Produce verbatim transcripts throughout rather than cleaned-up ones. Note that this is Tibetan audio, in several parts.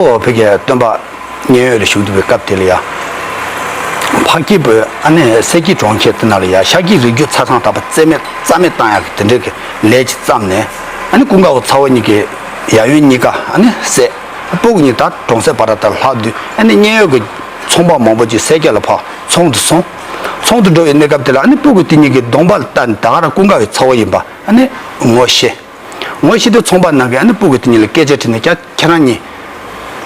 ཨོ་ཕ་གིའི་སྟོན་པ་མཉན་ཡོད་ལ་བཞུགས་འདུག་པའི་སྐབས་དེ་ལ་ཡ། འཕགས་སྐྱེས་པོས་ཨ་ནི་སེར་སྐྱའི་གྲོང་ཁྱེར་དེ་ནང་ལ་ཡ་ཤཱཀྱའི་རིགས་རྒྱུད་ཆ་ཚང་དག་པ་རྩ་མེད་རྩ་མེད་བཏང་ཡག་གི་དེ་འདྲའི་གི་ལས་ཅིག་བརྩམས་ནས། ཨ་ནི་ཀུན་དགའ་བོ་ཚ་བོ་གཉིས་ཀྱི་ཡབ་ཡུམ་གཉིས་ཀ་ཨ་ནི་བསད། སྤུ་གུ་གཉིས་ད་གྲོང་གསེབ་བར་དུ་ལྷག་དུས། ཨ་ནི་མཉན་ཡོད་ཀྱི་ཚོང་པ་མང་པོ་ཅིག་སེར་སྐྱ་ལ་ཕར་ཚོང་དུ་སོང་། ཚོང་དུ་འགྲོ་བའི་གནས་སྐབས་དེ་ལ་ཨ་ནི་སྤུ་གུ་དེ་གཉིས་ཀྱིས་གདོང་པ་ལ་བལྟས་ནས་ད་ག་རང་ཀུན་དགའ་བོའི་ཚ་བོ་ཡིན་པ་ཨ་ནི་ངོ་ཤེས། ངོ་ཤེས་དུས་ཚོང་པ་རྣམས་ཀྱིས་ཨ་ནི་སྤུ་གུ་དེ་གཉིས་ལ་སྐད་ཆ་དྲིས་ནས། ཀྱ་ཁྱེད་རང་གཉིས་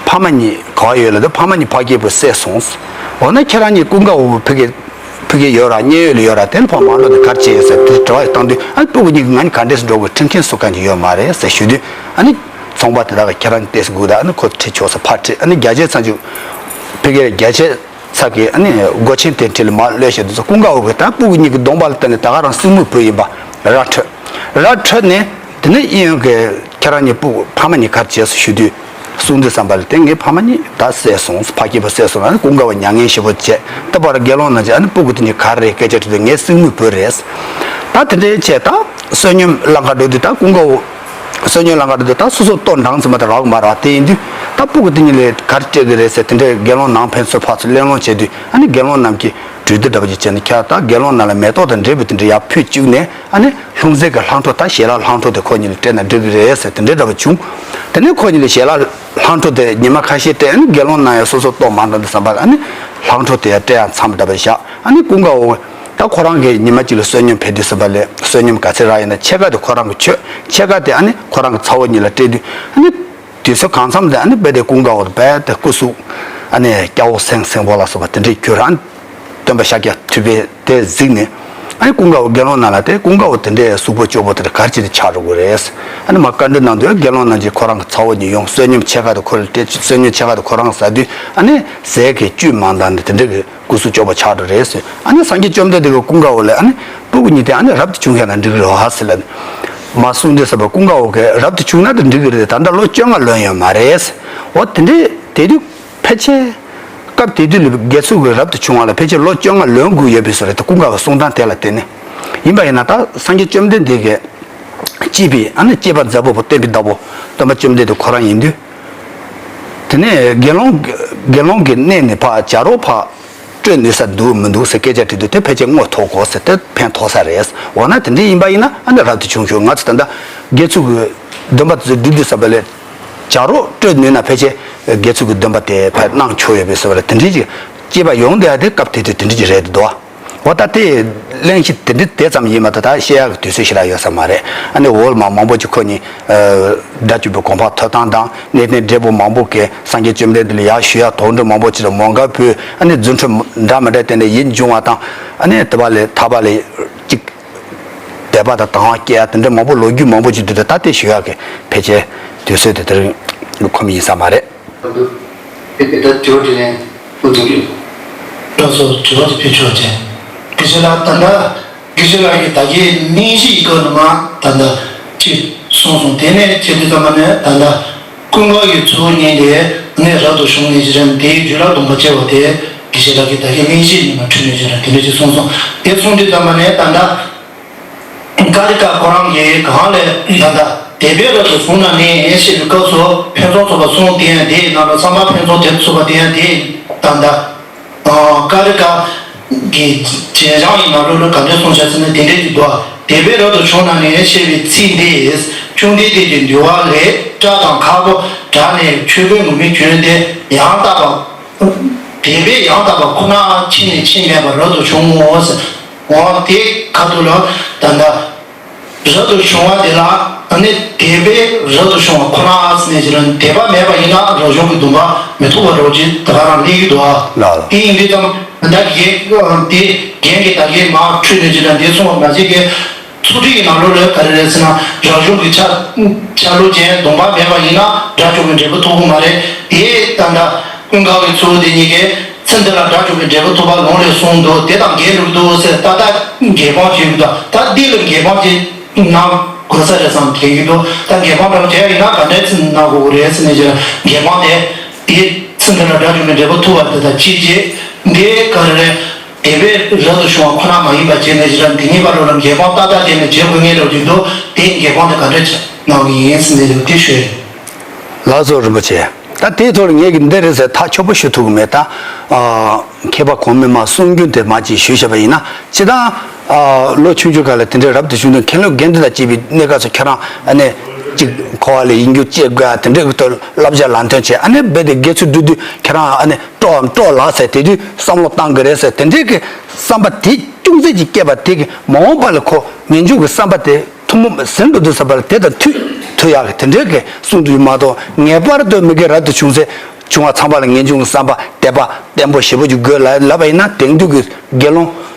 ཕ་མ་གཉིས་ག་པར་ཡོད་ལབ་དུས། ཕ་མ་གཉིས་འཕགས་སྐྱེས་པོས་བསད་སོང་། འོ་ན་ཁྱེད་རང་གཉིས་ཀུན་དགའ་བོ་ཕ་གི་ཕ་གི་ཡོད་ར་མཉན་ཡོད་ལ་ཡོད་ར། དེ་ལ་ཕར་མ་འགྲོ་དེ་ག་རེ་བྱས་ཡོད་ཟེར་དེ་དྲི་བ་ཞིག་བཏང་དུས། ཨ་ནི་སྤུ་གུ་གཉིས་ཀྱིས་ང་གཉིས་ག་འདྲས་སེ་འགྲོ་དགོས། ཁྲིད་མཁན་སུ་གང་ཅིག་ཡོད་མ་རེད་ཟེར་ཞུ་དུས། ཨ་ནི་ཚོང་པ་དེ་དག་གིས་ཁྱེད་རང་གཉིས་ཏོག་ཙམ་སྒུག་དང་། ཨ་ནི་ཁོ་ཁྲིད་ཆོག་ཟེར་ཕར་ཁྲིད། ཨ་ནི་རྒྱ་ཆེ་ཚང་ཆུ་ཕ་གིའི་རྒྱ་ཆེ་ཚང་གི་ཨ་ནི་སྒོ་ཆེན་དེ་འཁྲིས་ལ་མར་གློད་བྱས་དུས་ཚོ། ཀུན་དགའ་བོ་གིས་ད་སྤུ་གུ་གཉིས་ཀྱི་གདོང་པ་ལ་བལྟས་ནས་ད་ག་རང་སྲིང་མོའི་བུ་ཡིན་པ་ར་འཕྲོད། ར་འཕྲོད་ནས་དེ་ནས་ཨེ་ཡོང་གི་ཁྱེད་རང་གཉིས་སྤུ་གུ་ཕ་མ་གཉིས་ག་རེ་བྱས་སོང་ཞུ་དུས། གསུང་དུས་ཙམ་པ་ལ་དེ་ངའི་ཕ་མ་གཉིས་ད་བསད་སོང་། འཕགས་སྐྱེས་པོས་བསད་སོང་ལབ་ནས་ཀུན་དགའ་བོ་མྱ་ངན་ཞེ་པོ་བྱས། ད་བར་དགེ་སློང་རྣམས་ཀྱིས་ཨ་ནི་སྤུ་གུ་དེ་གཉིས་ག་རེ་རེད་སྐད་ཆ་དྲིས་དུས། ངའི་སྲིང་མོའི་བུ་རེད། ད་དེ་འདྲའི་བྱས་ད་བསོད་སྙོམས་བླ་མཁར་འགྲོ་དུས་ད་ཀུན་དགའ་བོ་བསོད་སྙོམས་བླ་མཁར་འགྲོ་དུས་ད་སོ་སོ་ལྟོ་འགྲངས་ཙམ་མ་གཏོགས་རག་གི་མ་རེད། དེ་ཡིན་དུས་ད་སྤུ་གུ་དེ་གཉིས་ལ་ག་རེ་སྤྲད་ཀྱི་རེད་ཟེར་དེ་འདྲའི་དགེ་སློང་ནང་ཕན་ཚུན་ཕར་ཚུར་གླེང་སློང་བྱས་དུས། ཨ་ནི་དགེ་སློང་རྣམས་ཀྱིས་གྲོས་བསྡུར་འདྲ་པོ་ཅིག་བྱས་ནས། ཁྱེད་ད་དགེ་སློང་རྣམས་ལ་མེ་ཏོག་དང་འབྲས་བུ་དེ་འདྲ་ཡར་ཕུལ་བཅུག་ནས། ཨ་ནི་ལྷུང་བཟེད་ཀྱི་ལྷམ་འཕྲོ་ད་ཞལ་ལག་ལྷམ་འཕྲོ་དེ་ཁོ་གཉིས་ལ་སྤྲད་ན་འགྲིག་གི་རེད་ཟེར་དེ་འདྲའི་འདྲ་པོ་བྱུང་། དེ་ནས་ཁོ་གཉིས་ལ་ཞལ་ལག་ལྷམ་འཕྲོ་དེ་ཉི་མ་ཁ་ཤས་སྤྲད། ཨ་ནི་དགེ་སློང་རྣམས་ཡང་སོ་སོ་ལྟོ་མ་འགྲངས་དུས་ཙམ་པ་ལ་ཨ་ནི་ལྷམ་འཕྲོ་དེ་ཡང་སྤྲད་ཡག་མཚམས་འདྲ་པོ་བཞག། ཨ་ནི་ཀུན་དགའ་བོ་ད་ཁོ་རང་གིས་ཉི་མ་གཅིག་ལ་བསོད་སྙོམས་ཕེབས་དུས་ཙམ་པ་ལ་བསོད་སྙོམས་ག་ཚད་རག་ཡོད་ན་ཕྱེད་ཀ་དེ་ཁོ་རང་གིས་མཆོད། ཕྱེད་ཀ་དེ་ཨ་ནི་ཁོ་རང་གི་ཚ་བོ་གཉིས་ལ་སྤྲད་དུས། ཨ་ནི་དུས་ཚོད་གང་འཚམ་དེ་ཨ་ནི་རྦད་དེ་ཀུན་དགའ་བོ་རྦད་དེ་སྐུ་གཟུགས་ཨ་ནི་སྐྱ་བོ་སེང་སེང་པོ་ལ་སོགས་པ་དེ་འདྲས་གྱུར། ཨ་ནི་སྟོན་པ་ཤཱཀྱ་ཐུབ་པས་དེ་གཟིགས་ནས། ཨ་ནི་ཀུན་དགའ་བོ་དགེ་སློང་རྣམས་ལ་དེ་ཀུན་དགའ་བོ་དེ་འདྲའི་གཟུགས་པོ་སྐྱོ་པོ་དེ་འདྲ་ག་རེ་བྱས་ཏེ་ཆགས་འགྲོ་དགོས་རེད། ཨ་ནི་མར་བཀའ་འདྲི་གནང་དུས་དགེ་སློང་རྣམས་ཀྱིས་ཁོ་རང་གི་ཚ་བོ་གཉིས་ཡོང་། བསོད་སྙོམས་ཕྱེད་ཀ་དེ་ཁོ་ལ་སྤྲད། བསོད་སྙོམས་ཕྱེད་ཀ་དེ་ཁོ་རང་གིས་ཟ་དུས། ཨ་ནི་ཟས་ཀྱི་བཅུད་མང་དྲགས་ནས་དེ་འདྲ་གི་སྐུ་གཟུགས་སྐྱོ་པོ་ཆགས་འགྲོ་རེད་ཟེར། ཨ་ནི་སངས་རྒྱས་བཅོམ་ལྡན་འདས་ཀྱིས་ཀུན་དགའ་བོ་ལ་ཨ་ནི་སྤུ་གུ་གཉིས་དེ་ཨ་ནི་རབ་ཏུ་བྱུང་ཤག་ན་འགྲིག་གི་རེད་བ་ཟེར་ལབ་ནས། མར་གསུང་དུས་ཙམ་པ་ཀུན་དགའ་བོ་གིས་རབ་ཏུ་བྱུང་ན་དེ་འགྲིག་གི་རེད། ད་ལྟ་ལོ་བཅོ་ལྔ་ལོན་ཡོད་མ་རེད་ཟེར། འོ་དེ་འདྲས་དེ་དུས་ཕལ་ཆེར་སྐབས་དེ་དུས་ལ་དགེ་ཚུལ་གྱིས་རབ་ཏུ་བྱུང་བ་ལ་ཕལ་ཆེར་ལོ་བཅོ་ལྔ་ལོན་དགོས་ཡོད་པའི་བཟོ་རེད། ད་ཀུན་དགའ་བོའི་གསུང་སྟངས་དེ་ལ་བལྟས་ནས། ཡིན་པ་ཡིན་ན་ད་སངས་རྒྱས་བཅོམ་ལྡན་འདས་ཀྱི་གཅེས་པའི་ཨ་ནི་གཅེས་པ་མཛའ་བོ་བོ་སྟོན་པའི་བདག་པོ་སྟོན་པ་བཅོམ་ལྡན་འདས་ཁོ་རང་ཡིན་དུས། དེ་ནས་དགེ་སློང་དགེ་སློང་གི་གནས་ནས་ཕར་བྱ་རོག་ཕར་སྤྲོད་ནུས་ས་འདུག་མི་འདུག་ཟེར་སྐད་ཆ་དྲིས་དུས། དེ་ཕལ་ཆེར་རྔོ་ཐོགས་དགོས་ཟེར། དེ་ཕན་ཐོགས་ས་རེད། འོ་ན་དེ་འདྲ་ཡིན་པ་ཡིན་ན་ཨ་ནི་རབ་ཏུ་བྱུང་ཤོག། ང་ཚོ་ད་ལྟ་དགེ་ཚུལ་གྱི་སྡོམ་པ་སྒྲུབ་དུས་ཙམ་པ་ལ་བྱ་རོག་སྤྲོད་ནུས་ན་ཕལ་ཆེར་དགེ་ཚུལ་གྱི་སྡོམ་པ་དེ་ཕར་གནང་ཆོག་ཡོད་པའི་བཟོ་རེད། དེ་འདྲ་ཅིག་སྐྱེས་པ་ཡོང་བསྡད་ཡ་དེ་སྐབས་དེ་དུས་དེ་འདྲ་ཅིག་རེད་འདུག། འོ་ད་དེ་གླེང་གཞི་དེ་འདྲ་དེ་ཙམ་ཡིན་མ་གཏོགས་ད་བཤད་ཡག་གི་དུས་ཚོད་ཞེ་དྲག་ཡོད་ས་མ་རེད། ཨ་ནི་འོག་ལ་མ་མང་པོ་ཅིག་ཁོ་གཉིས་ཨ་དགྲ་བཅོམ་པའི་གོ་འཕང་ཐོབ་སྟངས་དང་། གནས་བརྟན་བགྲེས་པོ་མང་པོ་གིས་སངས་རྒྱས་བཅོམ་ལྡན་འདས་ལ་ཡར་ཞུ་ཡག་དོགས་འདྲི་མང་པོ་ཅིག་ལ་མོས་པ་ཕུལ། ཨ་ནི་རྫུ་འཕྲུལ་འདྲ་མི་འདྲ་བསྟན་ནས་ཡིད་འབྱུང་བ་དང་། ཨ་ནི་དེ་པ་ལས་ཐར་པ་ལ་ཅིག་དད་པ་དང་དང་བ་སྐྱེ་ཡག་དེ་འདྲ་མང་པོ་ལོ་རྒྱུས་མང་པོ་ཅིག་འདུག། ད་ད་དེ་ཞུ་ཡག་གི་ཕལ་ཆེར་དུས་ཚོད་དེ་དེ་རིང་ཁོམ་ཡིན་ས་མ་རེད། འདུག། དེ་ག་ད་དྲི་བ་དྲིས་ལན་ཕུལ་ཐུབ་ཀྱི། ལགས་སོ། དྲི་བ་དེ་ཕུལ་ཆོག་ཅིང་། དགེ་བཤེས་ལགས་ད་ལྟ་དགེ་བཤེས་ལགས་ཀྱིས་ད་གིན་གླེང་གཞིའི་སྐོར་ནས་མར་ད་ལྟ་ཅིག་གསུངས་སོང་། དེ་ནས་བྱས་དུས་ཙམ་པ་ནས་ད་ལྟ་ཀུན་དགའ་བོའི་ཚ་བོ་གཉིས་དེ་ནས་རབ་ཏུ་བྱུང་ནས་ཅི་རེད། དེའི་རྒྱུད་ལ་སྡོམ་པ་བཅས་པ་དེ་དགེ་བཤེས་ལགས་ཀྱིས་ད་གིན་གླེང་གཞིའི་ནང་ལ་འཁྲུལ་ནས་ཅི་རེད། དེ་འདྲ་ཅིག་གསུངས་སོང་། དེ་གསུངས་དུས་ཙམ་པ་ནས་ད་ལྟ་ཀ་རི་ཀ་ཁོ་རང་གིས་གང་ལས་ད་ལྟ་དད་པས་རབ་ཏུ་བྱུང་ན་ནི་ཞེས་པའི་སྐབས་སུ་ཕུན་སུམ་ཚོགས་པ་གསུངས། དེ་ཡང་དེའི་ནང་ལ་བསམ་པ་ཕུན་སུམ་ཚོགས་པ་དེ་ཡང་དེ་ད་ལྟ་ཀ་རི་ཀ་གི་རྗེས་འཇུག་ཡིན་ན་ལོ་ལོ་ག་འདྲ་གསུངས་བཞག་ཟེར་ན་དེ་འདྲ་ཅིག་འདུག། དད་པས་རབ་ཏུ་བྱུང་ན་ནི་ཞེས་པའི་ཚིག་འདིས་བཅོམ་ལྡན་འདས་ཀྱི་འདུལ་བ་ལས་སྐྲ་དང་ཁ་སྐོམ་དྲག་ནས་ཆོས་གོས་ངུར་སྨྲིག་གྱོན་ཏེ་ཡང་དག་པ། དད་པས་ཡང་དག་པ་ཁོ་ནའང་ཕྱིན་ནས་ཕྱིན་མེད་པར་རབ་ཏུ་བྱུང་ངོ་ཟེར། འོ་དེ་ཁ་ཐུག་ལ་ད་ལྟ་རབ་ཏུ་བྱུང་བ་དེ་ལ་ཨ་ནི་དད་པས་རབ་ཏུ་བྱུང་བ་ཁོ་ན་ཟེར་ནས་ཅི་ལ་དད་པ་མེད་པ་ཡིན་ན་རབ་བྱུང་གི་སྡོམ་པ་མི་ཐོབ་པ་རོ་ཅི་ད་ག་རང་གླེང་གི་འདུག་ཨ། ལགས་ལགས། དེ་ཡིན་དུས་ཙམ་ད་རྒན་དེ་རྒན་གྱིས་ད་གིན་མར་འཁྲུལ་ནས་ཅི་ལ་འདི་གསུངས་པ་མ་བྱེད་ཀྱི། ཚུལ་ཁྲིམས་ཀྱི་ནང་ལོགས་ལ་ག་རེ་རེད་ཟེར་ན། རབ་བྱུང་གི་ཆ་ཆ་ལུགས་ཅན་སྡོམ་པ་མེད་པ་ཡིན་ན་དགྲ་བཅོམ་པའི་འབྲས་བུ་ཐོབ་ཀྱི་མ་རེད། དེ་ལྟར་ན་ཀུན་དགའ་བོའི་ཚ་བོ་དེ་གཉིས་ཀས་ཚེ་འདི་ལ་དགྲ་བཅོམ་པའི་འབྲས་བུ་ཐོབ་པ་ལུང་ལས་གསུངས་འདུག། དེ་དང་འགལ་འགྲོ་གི་འདུག་ཟེར་ཏག་ཏག་འགལ་སྤོང་བྱེད་ཀྱི་འདུག། ད་འདི་ལ་འགལ་སྤོང་ཅིག་གནང་དགོས་ས་རེད་བསམ་དྲན་གྱི་འདུག། ད་འགལ་སྤོང་འདྲ་བོ་བྱས་ཡིན་ན་ག་འདྲས་ཅིག་གནང་དགོས་ཀྱི་རེད་ཟེར་ནས་ཀྱི་འགལ་སྤོང་དེ། དེ་ཚེ་འདི་ལ་དགྲ་བཅོམ་པའི་འབྲས་བུ་ཐོབ་པ་དེ་དང་གཅིག་བྱས། འདི་ག་རེ་རེད། དད་པས་རབ་ཏུ་བྱུང་བ་ཁོ་ན་མ་ཡིན་པ་བྱས་ནས་ཅི་ལ་འདི་གཉིས་བར་ལ་འགལ་སྤོང་ཏག་ཏག་བསྟན་ནས་བྱེད་དགོས་ངེས་རེད་ཀྱི་འདུག། དེ་འགལ་སྤོང་དེ་ག་འདྲ་ཅིག་གནང་གི་ཡིན་ཟེར་ནས་དེ་ཞུས། ལགས་སོ་རིན་པོ་ཆེ། ད་ ད་དེའི་ཐོག་ལ་ངས་ཀྱི་འདི་རེད་ཟེར་ཐག་ཆོད་པོ་ཞུ་ཐུབ་ཀྱི་མེད། ད་ཨ་མཁས་པ་གོང་མས་མར་གསུང་རྒྱུན་དེ་མར་ཅིག་ཞུས་བཞག་པ་ཡིན་ན། སྤྱིར་བཏང་ཨ་ལོ་ཆུང་ཆུང་སྒང་ལ་དེ་འདྲའི་རབ་ཏུ་བྱུང་དུས་མཁན་སློབ་དགེ་འདུན་དང་བཅས་པའི་གནས་སྐབས་སུ་ཁྱེད་རང་ཨ་ནི་ཅིག་འཁོར་བ་ལས་ཡིན་རྒྱུ་བཅས་དགོས་ཨ་དེ་འདྲའི་གི་ཐོག་བསླབ་བྱ་ལམ་སྟོན་བྱས། ཨ་ནི་རྦད་དེ་དགེ་ཚུལ་སྒྲུབ་དུས་ཁྱེད་རང་ཨ་ནི་སྤྲོ་བ་སྤྲོ་ལགས་ཟེར། དེ་དུས་བསམ་བློ་བཏང་དགོས་རེད་ཟེར། དེ་འདྲའི་གི་བསམ་པ་དེ་ཅུང་ཟད་ཅིག་སྐྱེས་པ་དེ་གི་མ་འོངས་པ་ལ་ཁོ་ངེས་འབྱུང་གི་བསམ་པ་དེ་ཐུན་མོང་ཟིན་འགྲོ་དུས་ཙམ་པ་ལ་དེ་དང་མཐུན་ཐུབ་ཡག་གི་དེ་འདྲའི་གི་གསུང་དུ་ཡོད་མ་གཏོགས། ངེས་པར་དུ་མི་དགེ་རབ་ཏུ་བྱུང་ཚེ་བྱུང་བ་ཚང་མ་ལ་ངེས་འབྱུང་གི་བསམ་པ་དད་པ་བརྟན་པོ་ཞེ་པོ་ཅིག་དགོས་ལབ་ལབ་པ་ཡིན་ན། དེང་དུས་ཀྱི་དགེ་སློང་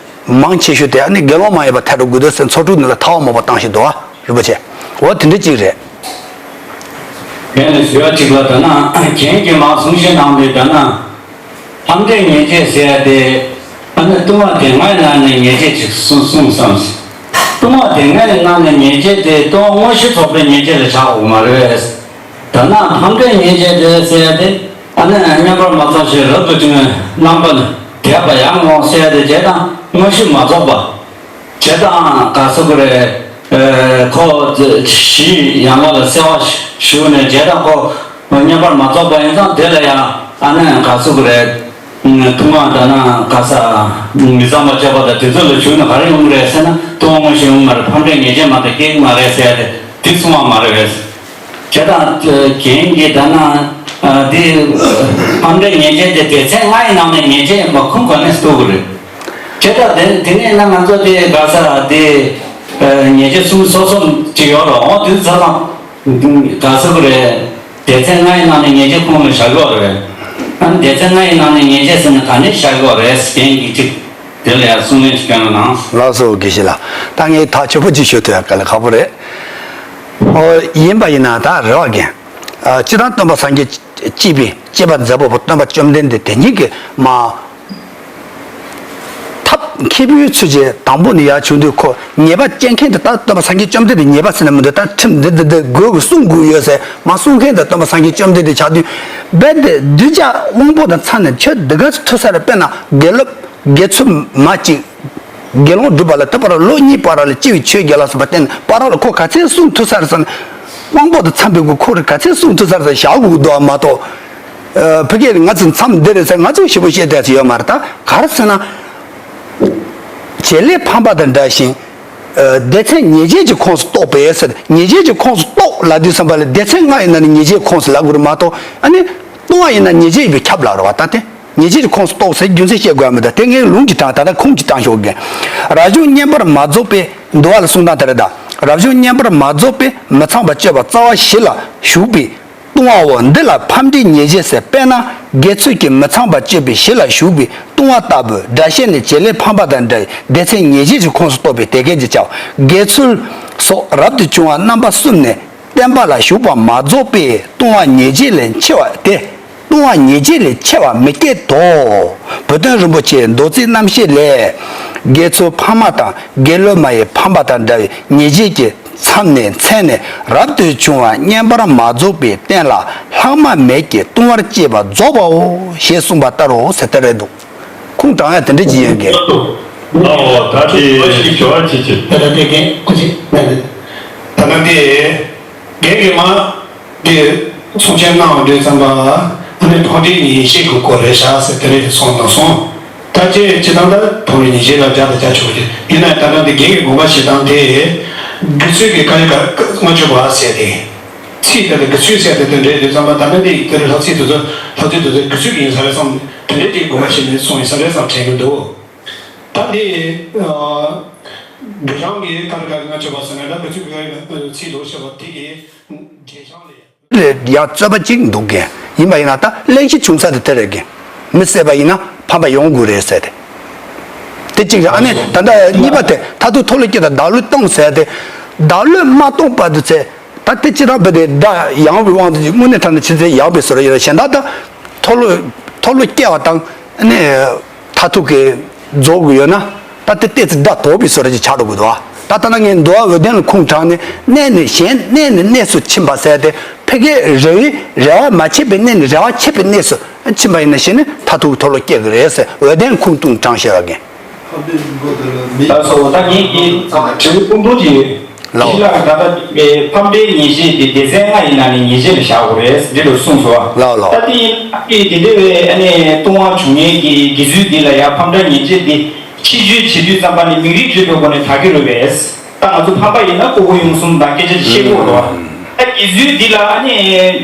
མང་ཆེ་ཤོས་དེ་ཨ་ནི་དགེ་སློང་མ་ཡིན་པ་ཐལ་འགྲོ་དགོས་འདུག་ཟེར་ཚོགས་དྲུག་ནང་ལ་ཐར་པ་མང་པོ་བཏང་བཞིན་འདུག་ཨ། རིན་པོ་ཆེ། འོ་དེ་འདྲ་ཅིག་རེད། དེ་ནས་ཞུ་བ་གཅིག་ལ་ད་ན་རྒན་གྱིས་མར་གསུང་བཤད་གནང་དུས་ད་ན། ལྷ་འདྲེ་ཉེས་བྱས་ཟེར་ཡ་དེ། ཨ་ནི་ལྟུང་བ་དེ་ལྔའི་ནང་ནས་ཉེས་བྱས་ཅིག་གསུངས་གསུངས་སམ། ལྟུང་བ་དེ་ལྔའི་ནང་ནས་ཉེས་བྱས་དེ་ལྟུང་བ་དངོས་གཞི་ཚོགས་པའི་ཉེས་བྱས་ལ་བཞག་དགོས་མ་རེད། ད་ན་ལྷ་འདྲེ་ཉེས་བྱས་དེ་ཟེར་ཡ་དེ། ཨ་ནི་བསྙེན་པར་མ་རྫོགས་ཤིང་རབ་ཏུ་བྱུང་བའི་རྣམ་པ་ལ་དད་པ་ཡང་ངོ་ཟེར་ཡ་དེ་བྱས་དང་དངོས་གཞི་མ་རྫོགས་པ། བྱས་དང་ག་ཟེར་དགོས་རེད། ཨེ་ཁོ་གཞི་ཡན་ལག་ལ་གསལ་བ་ཞུ་ནས་བྱས་དང་ཁོ་བསྙེན་པར་མ་རྫོགས་པ་ཡིན་ཙང་དེ་ལ་ཡང་ཨ་ནི་ག་ཟེར་དགོས་རེད། ཐུན་མོང་ད་ན་ག་ས་མི་གཙང་བ་སྤྱོད་པ་དང་དེ་ཚོ་ལ་ཞུགས་ན་ག་རེ་ཡོང་གི་རེད་ཟེར་ན། ལྟུང་བ་དངོས་གཞི་ཡོང་གི་མ་རེད། ཕམ་འདྲེ་ཉེས་བྱས་མ་གཏོགས་སྐྱེ་གི་མ་རེད་ཟེར་ཡ་དེ་དེ་གསུང་བ་མ་རེད་པས། བྱས་དང་རྒན་གྱིས་ད་ན་འདི་ཕམ་འདྲེ་ཉེས་བྱས་དེ་སྡེ་ཚན་ལྔ་ཡི་ནང་ནས་ཉེས་བྱས་ཡིན་པ་ཁུངས་ག་ནས་ཐུབ་ཀྱི་རེད། བྱས་དང་དེ་དེ་ནས་ན་ང་ཚོ་དེ་ག་ས་དེ་ཉེས་བྱས་གསུམ་སོ་སོ་ཅིག་ཡོད་རེད། འོ་དེ་ཚོ་དང་ག་ས་གི་རེད། སྡེ་ཚན་ལྔ་ཡི་ནང་ནས་ཉེས་བྱས་ཁུངས་ལ་བཞག་ཡོད་རེད། ཨ་ནི་སྡེ་ཚན་ལྔ་ཡི་ནང་ནས་ཉེས་བྱས་ཟེར་ན་ག་ནས་བཞག་ཡོད་རེད། རྒན་གྱིས་ཅིག་དེ་ལ་ཡང་གསུང་ལན་ཞིག་སྐྱོན་ལ་གནང་། ལགས་སོ་དགེ་བཤེས་ལགས། ད་ངས་ཐག་ཆོད་པོ་ཅིག་ཞུ་ཐུབ་ཡ་དཀའ་ལས་ཁག་པོ་རེད། ཨོ་ཡིན་པ་ཡིན་ན་ད་རེ་བ་རྒན། ཨ་སྤྱིར་བཏང་སྟོན་པ་སངས་རྒྱས་སྐྱེས་པའི་སྐྱེས་པ་མཛད་པ་པོ་སྟོན་པ་བཅོམ་ལྡན་འདས་དེ་ཉིད་ཀྱི་མ་ཐབས་མཁས་པའི་ཚུལ་གྱིས་དང་པོ་ནས་ཡར་བྱུང་དུས་ཁོ་ཉེས་པ་སྐྱེ་མཁན་དེ་ད་སྟོན་པ་སངས་རྒྱས་བཅོམ་ལྡན་འདས་ཉེས་པ་ཟེར་ན་མི་འདུག་ད་ཁྲིམས་འདི་འདི་འདི་དགོས་ཀྱི་གསུང་དགོས་ཡོད་ཟེར་མ་གསུང་མཁན་དེ་སྟོན་པ་སངས་རྒྱས་བཅོམ་ལྡན་འདས་ཆགས་དུས། རྦད་དེ་གདུལ་བྱ་དབང་པོ་དང་འཚམས་ནས་ཆོས་འདི་ག་ཚོད་ཐུབ་ས་རེད། དཔེར་ན་དགེ་སློབ། དགེ་ཚུལ་མ་གཅིག་དགེ་སློང་སྒྲུབ་པ་ལ་དེ་བར་ལོ་གཉིས་བར་ལ་སྤྱི་བའི་ཆོས་རྒྱལ་ལ་སོགས་པ་བསྟན་བར་ལ་ཁོ་ག་ཚད་གསུང་ཐུབ་ས་རེད་ཟེར་ན། དབང་པོ་དང་འཚམས་པའི་སྒོ་ཁོ་རང་ག་ཚད་གསུང་ཐུབ་ས་རེད་ཟེར་བཞག་དགོས་འདུག་མ་གཏོགས། ཨ་ཕ་གིར་ང་ཚོ་མཚམས་འདི་རེད་ཟེར་ང་ཚོས་ཞིབ་པོ་བཤད་བསྡད་ས་ཡོད་མ་རེད། ད་ག་རེ་ཟེར་ན། བྱེད་ལས་ཕམ་པ་དང་འདྲ་ཞིང་། ཨ་སྡེ་ཚན་ཉེས་བྱས་ཀྱི་ཁོངས་སུ་གཏོགས་པས་ཟེར། ཉེས་བྱས་ཀྱི་ཁོངས་སུ་གཏོགས་ལབ་དུས་ཙམ་པ་ལ་སྡེ་ཚན་ལྔ་ཡི་ནང་ནས་ཉེས་བྱས་ཁོངས་སུ་ལབ་དགོས་རེད་མ་གཏོགས། ཨ་ནི་ལྟུང་བ་ཡིན་ན་ཉེས་བྱས་ཡིན་པས་ཁྱབ་ལབ་རེད་བ། ད་དེ། ཉེས་བྱས་ཀྱི་ཁོངས་སུ་གཏོགས་ཟེར་རྒྱུ་མཚན་བཤད་དགོས་ཡ་མི་འདུག་དེ་ངས་ལུང་གཅིག་དྲངས། ད་ལྟ་ཁུངས་གཅིག་བཏང་ཞོག་གི། རབ་བྱུང་བསྙེན་པར་མ་རྫོགས་པའི་འདུལ་བ་ལ་གསུངས་སྟངས་དེ་རེད་ད། རབ་བྱུང་བསྙེན་པར་མ་རྫོགས་པའི་མི་ཚངས་པ་སྤྱོད་པ་རྩ་བ་བཞི་ལ་ཞུགས་པའི་ལྟུང་བའོ། འདི་ལ་ཕམ་འདྲེ་ཉེས་བྱས་ཟེར། དཔེར་ན་དགེ་ཚུལ་གྱི་མི་ཚངས་པ་སྤྱོད་པའི་བཞི་ལ་ཞུགས་པའི་ལྟུང་བ་ལྟ་བུ་སྒྲ་བཤད་ནས་བྱེད་ལས་ཕམ་པ་དང་འདྲ་བའི་སྡེ་ཚན་ཉེས་བྱས་ཀྱི་ཁོངས་སུ་གཏོགས་པས་དེ་སྐད་ཅེས་བྱའོ། དགེ་ཚུལ་སོགས་རབ་ཏུ་བྱུང་བ་རྣམ་པ་གསུམ་ནས་བསྟན་པ་ལ་ཞུགས་པ་མ་རྫོགས་པས་ལྟུང་བ་ཉེས་བྱས་ལས་ཆེ་བ་སྟེ། ལྟུང་བ་ཉེས་བྱས་ལས་ཆེ་བ་མི་སྐྱེད་དོ། བུ་སྟོན་རིན་པོ་ཆེའི་མདོ་ཚིག་རྣམ་བཤད་ལས། དགེ་ཚུལ་ཕ་མ་དང་དགེ་སློབ་མ་ཡི་ཕམ་པ་དང་འདྲ་བའི་ཉེས་བྱས་ཀྱི་མཚམས་ནས་མཚན་ནས་རབ་ཏུ་བྱུང་བ་བསྙེན་པར་མ་རྫོགས་པའི་རྟེན་ལ་ལྷག་མ་མེད་ཀྱི་ལྟུང་བར་བྱེད་པ་རྫོགས་པའོ་ཞེས་གསུངས་པ་ལྟར་རོ་ཟེར་དེ་རེད་འདུག་ཁུངས་དྲངས་ཡ་དེ་འདྲ་ཅིག་ཡོད་གི། ཨོ་ད་དེ་ཞིག་ཞུ་བ་ཅིག་བྱེད། ད་ལྟ་དེ་རྒན་སྐུ་མཁྱེན་ད་ལྟ་དེ་རྒན་གྱི་མ། དེ་གསུང་བཤད་གནང་བ་འདྲ་ཙམ་པ། ཨ་ནི་ཕམ་འདྲེ་ཉེས་བྱས་ཀྱི་སྐོར་རེད་ཤག་ཟེར་དེ་རེད་གསུངས་དང་སོང་། ད་ཅི་ཅི་ལྟར་ད་ཕམ་འདྲེ་ཉེས་བྱས་ལ་སྦྱར་དང་སྦྱར་ཆོག་གི་ཡིན་ན། ད་ལྟ་འདི་རྒན་གྱི་དགོངས་པ་བཞེས་སྟངས་དེ་དགེ་ཚུལ་གྱི་ཀ་ཡི་ཀ་ལྔ་བཅུ་པ་ཟེར་དེ། ཚིག་དེ་ལ་དགེ་ཚུལ་ཟེར་དེ་དེ་འདྲ་འདྲ་ཙམ་པ། ད་ལྟ་འདི་དེ་ལ་ལྷག་ཚིག་དེ་ཚོ་ལྷག་ཚིག་དེ་ཚོ་དགེ་ཚུལ་གྱི་ཡིན་ས་རེད་བསམ། དེ་འདྲ་དེ་དགོངས་པ་བཞེས་ནས་གསུངས་ཡིན་ས་རེད་བསམ་དྲན་གྱི་འདུག་ད་འདི་དགེ་སྦྱོང་གི་ཀ་ཡི་ཀ་ལྔ་བཅུ་པ་ཟེར་ན་ད་དགེ་ཚུལ་གྱི་ཀ་ཡི་ཚིག་ལོ་ཞེས་པ་དེ་གི་དགེ་སྦྱོང་ལས། ལས་ཡང་རྩོད་པ་གཅིག་འདུག་གི། ཡིན་པ་ཡིན་ན་ད་གླེང་གཞི་བྱུང་ས་དེ་དེ་རེད་གི། མི་བསད་པ་ཡིན་ན་ཕམ་པ་ཡོང་དགོས་རེད་ཟེར་ཏེ། དེ་གཅིག་རེད། ཨ་ནི་ད་ལྟ་གཉིས་པ་དེ་མཐར་ཐུག་མཐོལ་ལོ་བསྐྱེད་དང་བདག་བློས་གཏོང་ཟེར་ཏེ། བདག་བློས་མ་གཏོང་བར་དུ་ཚེ། ད་དེ་སྤྱིར་བཏང་བོད་དེ་དགྲ་ཡང་བའི་དབང་དུ་དངོས་གནས་དྲང་གནས་ཕྱིན་ཚེ་ཡང་བའི་བཟོ་འདྲ་ཡོད་རེད། གཞན་དག་ད་མཐོལ་ལོ་མཐོལ་ལོ་བསྐྱེད་པ་དང་ཨ་ནི། མཐར་ཐུག་གི་རྫོགས་དགོས་ཡོད་ན། ད་དེ་ཏོག་ཙམ་དགྲ་དོག་པའི་བཟོ་འདྲ་ཅིག་ཆགས་འགྲོ་གི་འདུག་ཨ། ད་ལྟ་ན་ངས་འདུལ་བ་འོད་ལྡན་ལ་ཁུངས་དྲངས་ནས་གནས་ནས་གཞན་གནས་ནས་གནས་སུ་ཕྱིན་པ་ཟེར་ཏེ། ཕ་གིའི་རེ་བའི་རེ་བ་མ་ཆད་པའི་གནས་ནས་རེ་བ་ཆད་པའི་གནས་སུ་ཕྱིན་པ་ཡིན་ན་གཞི་ནས་མཐར་ཐུག་མཐོལ་ལོ་བསྐྱེད་ཀྱི་རེད་ཟེར་འོད་ལྡན་ཁུངས་གཏུགས་དྲངས་བཞག་གི། ད་སོ་ད་ངས་ཀྱི་དྲི་བ་ཐུང་ཐུང་ཅིག་ལགས། ཞི་ལགས་ད་ལྟ་ཕམ་འདྲེའི་ཉེས་བྱས་དེ་སྡེ་ཚན་ལྔ་ཡི་ནང་ནས་ཉེས་བྱས་ལ་བཞག་དགོས་རེད་འདི་ལ་གསུངས་སོང་བ། ལགས་ལགས། ད་དེ་ཡིན་ཨ་ནི་དེ་འདྲ་བའི་ཨ་ནི་ལྟུང་བ་བྱུང་མཁན་གྱི་དགེ་ཚུལ་འདི་ལ་ཡང་ཕམ་འདྲེ་ཉེས་བྱས་འདི་ཕྱི་བཅོས་བྱེད་དུས་ཙམ་པ་ནི་མིང་རིགས་བརྗོད་པའི་སྒོ་ནས་དག་གི་རེད་པས། ད་ང་ཚོ་ཕམ་པ་ཡིན་ན་ལྐུགས་པ་གཡུང་གསུམ་དང་སྐད་ཆ་ཅིག་བཤད་དགོས་རེད་བ། ད་དགེ་ཚུལ་འདི་ལ་ཨ་ནི་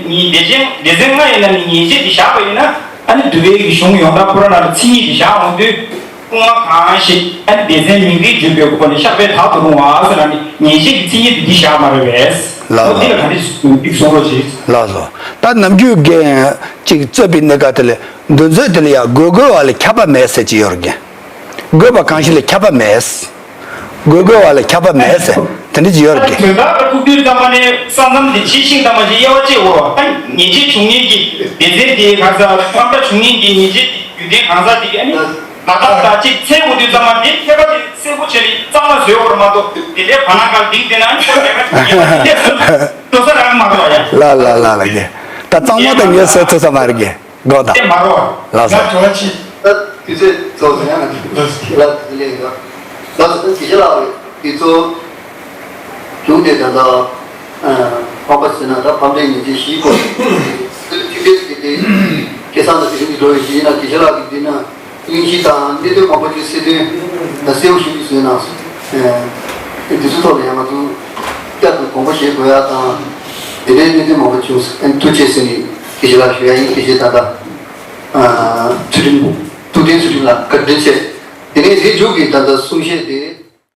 ཉེས་སྡེ་ཚན་སྡེ་ཚན་ལྔ་ཡི་ནང་ནས་ཉེས་བྱས་འདི་བཞག་པ་ཡིན་ན། ཨ་ནི་འདུལ་བའི་གི་གཞུང་ཡོངས་གྲགས་ཁོ་རང་ནང་དུ་མཚན་ཉིད་དེ་བཞག་འོང་དུས། སྐུ་ངོ་གང་ཞིག་ཨ་ནི་སྡེ་ཚན་མིང་རིགས་བརྗོད་པའི་སྒོ་ནས་བཤགས་པའི་དག་ཏུ་རུང་བ་ཟེར་ན་ནི་ཉེས་བྱས་ཀྱི་མཚན་ཉིད་དེ་འདི་བཞག་མ་རེད་པས། ལགས་ལགས། འདི་ལ་ག་རེ་ཞིག་གསུང་རོགས་གྱིས། ལགས་སོ། ད་ནམ་རྒྱུན་རྒན་ཅིག་རྩོད་པའི་གནད་འགག་དེ་ལས་འདུ་འཛོམས་དེ་ལ་ཡང་དགོས་དགོས་བ་ལ་ཁྱབ་པ་མེད་ཟེར་གྱི་ཡོད་རེད་རྒན། དགོས་པ་གང་ཞིག་ལ་ཁྱབ་པ་མེད། དགོས་དགོས་བ་ལ་ཁྱབ་པ་མེད་ཟེར་དེ་འདྲ་ཅིག་ཡོད་རེད་རྒན། དོན་དག་ལ་ཐུག་དུས་ཙམ་པ་ནས་ས་མཚམས་དེ་ཕྱི་ཤིང་ཙམ་པ་ཞིག་དབྱེ་བ་བཅད་དགོས་རེད་བ། ད་ཉེས་བྱས་བྱུང་མཁན་གྱི་སྡེ་ཚན་དེའི་ག་ས་ཕམ་འདྲེ་བྱུང་མཁན་གྱི་ཉེས་བྱས་རྒྱུ་མཚན་གང་ཟག་དེ་གི་ཨ་ནི། ད་ལྟ་ད་ཅིག་འཚོལ་དགོས་དུས་ཙམ་པ་འདི་མཁས་པ་དེ་གསལ་པོ་བྱས་ནས་གཙང་མ་བཟོས་དགོས་རེད་མ་གཏོགས་དེ་འདྲའི་བར་སྣང་གང་ལྡིང་བསྡད་ན་ཨ་ནི་ཁོ་རེ་རེ་ལྟོས་ས་རང་མ་གཏོགས་ཡ། ལ་ལ་ལ་ལ་རྒན། ད་གཙང་མ་དང་ངས་བཟོས་ཐུབ་ས་མ་རེད་རྒན། དགོངས་དག་དེ་མ་རེད། ལགས་སོ། ང་དྲི་བ་གཅིག་ད་དུས་ཚོད་རྫོགས་སོང་ཡང་ང་ལ་དུས་ཚོད་ལས་ཡོད། ལགས་སོ། ད་དགེ་བཤེས་ལགས་དུས་ཚོད། གཞུང་དེ་ད་ལྟ་ཕམ་པ་ཟེར་ན་ད་ཕམ་འདྲེ་ཉེས་བྱས་བཞིའི་སྐོར་ཚིག་འགྲེལ་དེ་དེ་སྐལ་བཟང་དང་དེ་རིང་གི་འགྲོ་བའི་གཞི་ཡིན་ན་དགེ་བཤེས་ལགས་ཀྱིས་འདི་ན་གླེང་གཞི་དང་གནད་དོན་མང་པོ་ཅིག་གསལ་སྟོན་དང་གསལ་པོ་ཞུ་རྒྱུ་བཟོས་གནང་སོང་། འདི་ཚོ་ཐོག་ལ་ཡང་ང་ཚོ་བསྐྱར་དུ་དགོངས་པ་བཞེས་དགོས་ཡ་དང་དེ་འདྲའི་གནད་དོན་མང་པོ་བྱུང་སོང་། ཐུགས་རྗེ་ཆེ་ཟེར་ནས་དགེ་བཤེས་ལགས་ཞུ་ཡ་ཡིན། དགེ་བཤེས་ད་ལྟ་ཚུལ་ཁྲིམས་ཐུབ་བསྟན་ཚུལ་ཁྲིམས་ལགས་བཀའ་དྲིན་ཆེ། དེ་ནས་རྗེས་འཇུག་གི་ད་ལྟ་གསུང་བཤད་དེ།